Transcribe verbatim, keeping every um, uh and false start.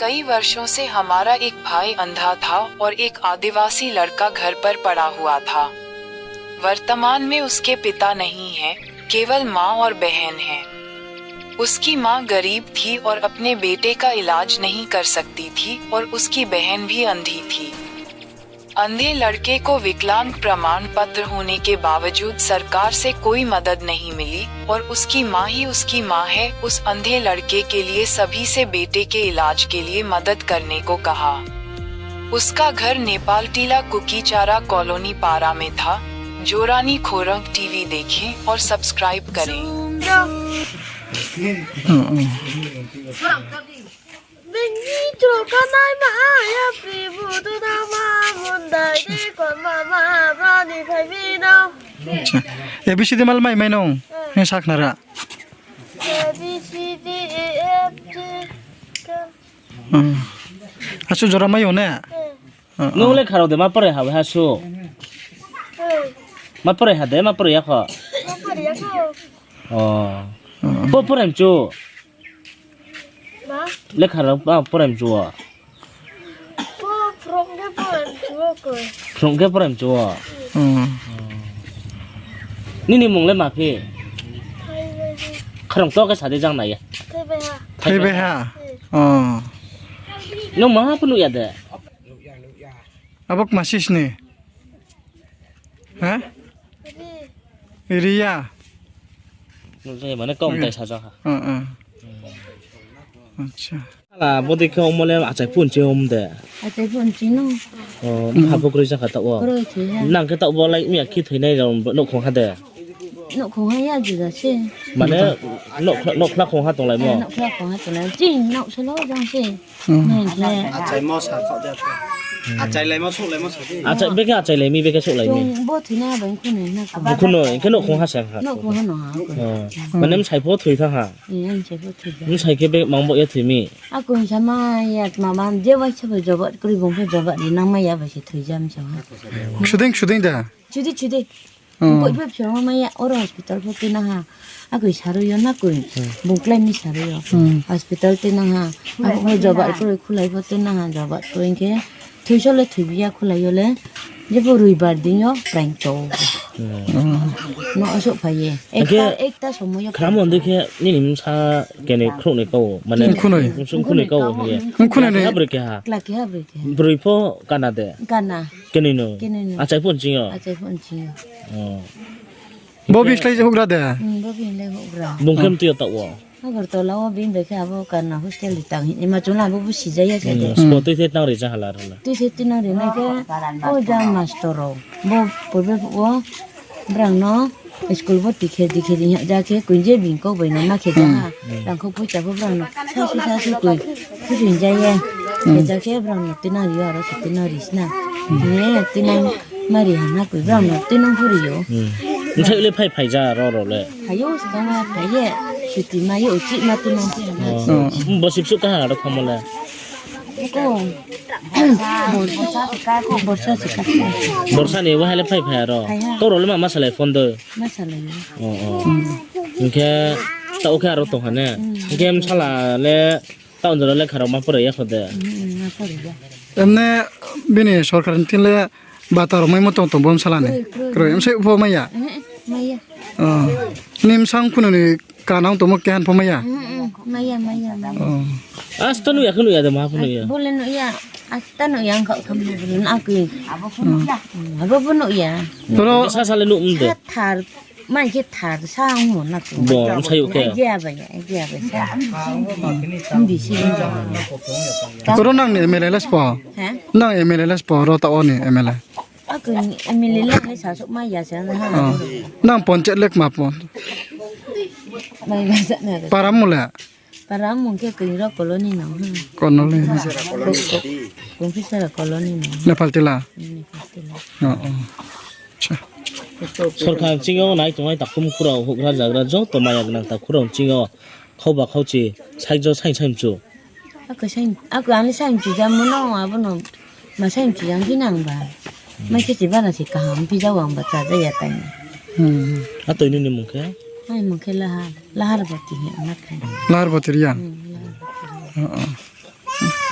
कई वर्षों से हमारा एक भाई अंधा था और एक आदिवासी लड़का घर पर पड़ा हुआ था। वर्तमान में उसके पिता नहीं हैं, केवल माँ और बहन हैं। उसकी माँ गरीब थी और अपने बेटे का इलाज नहीं कर सकती थी और उसकी बहन भी अंधी थी। अंधे लड़के को विकलांग प्रमाण पत्र होने के बावजूद सरकार से कोई मदद नहीं मिली और उसकी माँ ही उसकी माँ है। उस अंधे लड़के के लिए सभी से बेटे के इलाज के लिए मदद करने को कहा। उसका घर नेपाल टीला कुकीचारा कॉलोनी पारा में था। जोरानी खोरंग टीवी देखें और सब्सक्राइब करें। Acha. A B C D mal mai mai nung. Ni sakhnara. Asu jora mai o ne? Nung lekha rao de ma porai ha, ha su? Ma porai ha de, ma porai ya kho? O. Bo porai mchu? Lekha rao ma porai mchu o? Phrung khe porai mchu o? Nini mung le ma phi? Khrong to khe sa di jang nai ye. Thaibai ha. Nung ma pho nuh ya de? Abo kma sis ni? Ha? Ri ya. Mane kau mtai sa ja ha. Acha. Ala, bo dei khe omo le achai phone ching om de. Achai phone ching no. O, ha bo kroi ja kha taoh wo. Nang khe taoh bo lai mi ya khi thoinai rao nouhkhong ha de. Nouhkhong ha ya juda se. Mane nouhkhla khong ha tonglaimo. Nouhkhla khong ha tonglai. Chini nouh salo jang se. Achaimo sa khaoh de. Achailaimo souhlaimo sa di. Acha, bekhe achailai mi, bekhe souhlai mi. Bo thoinai bai khunoi na. Khunoi khe nouhkhong ha se ha. Nouhkhong ha no ha. Mane bsai pho thoi thanng ha. Bsai khe be mang bo ye thoi mi. Akoi sa ma ya tma ma je waisa bai joba kroi bung pho joba ri nang mai ya bai se thoi ja mi sa ha. Suding suding da. Chudi chudi. Koi pho phi ma ya oro hospital pho tuinang ha. Akoi sarui yo na koi. Bung klái mi sarui yo. Hospital tuinang ha. Abo pho joba kroi khulai pho tuinang ha joba kroi khe. Thoiso le thoibi ya khulai yo le. Jepho roibar din yo praing chou. No asouh phai ye. Ekta, ekta somoy yo. Khram on dei khe nini bsa keni khrouh ni kau, mane bsung khunoi kau hing ye. Kla keha broi keha. Broi pho kana de. Kenoi no. Achai pho nching yo. Bo bislái houhgra de. Bung khe mtui yo taoh wo. Agartala wo bini bai khe abo kana hostel ni tang hing ma chung le abo bo sija ya khe de. Spo tui the tang ri ja hala rala. Tui the tui nang ri nai khe, o ja master rao. Bo purbe phuh wo brang no school bo tikhe dikhe di hing ya ja khe koi je bini kau bai no ma khe ja ha. Rangkhou poicha pho brang no sasu sasu koi khusoing ja ye. Khe ja khe brang no tuinang ri yo aro se tuinang ri sna. Hing ye tuinang ma ri ha na koi brang no tuinang pho ri yo. Bthai le phai phai ja ro ro le. Phai yo skang ma phai ye. Suti ma ye uchih ma tuinang phi ha na. Bo sibsuh kaha aro khamo le. Borsa se ka. Borsa ni wahai le phai phai aro. Kau rao le ma ma salai phone do. Ma salai. Hing khe taoh khe aro tong ha ne. Hing khe bsala le taoh jora le kha rao ma porai ya kho de. Emne bini sorkar ni thing le bata rao maimo tong tong bo bsala ni. Kroi, bsai pho mai ya. Ni bsa khunoi ni kanang tongmo keha pho mai ya. Asto nuh ya khe nuh ya de ma pho nuh ya. Bo le nuh ya. Asta nuh ya ang kha kham na koi. Abo pho nuh ya. Ro sa sa le nuh mde. Thar Mai khe thar sa ong mo na koi. Bo bsayouh khe. Idea bai, idea bai sa. Hindi si hindi. Ro nang ni M L A le spo? He? Nang M L A le spo, ro taoh wo ni M L A? Ako ni M L A le ni sa sok mai ya sa na ha. Nang ponchayat le kma pon? Mai ma sa na. Para mung le? Para mung khe koi ro colony no ha. Colony. Kongphisara colony no. Nepal tila? Nepal tila. Sorkar ching yo nai tongnai takhum khurao houhgra jagra joto maya gnang takhurao ching yo khauba khauchi saikjo saing saimchu. Ako saing, ako ani saimchu jamo no, abo no ma saimchu jang khe nang ba. Mai khe se bana se kaham phi jao ang ba cha ja ya tai. Atoi nini mung khe? Ai mung khe Lahar, Lahar Boti hing na khe. Lahar Boti Reang? Hmm, Lahar Boti Reang.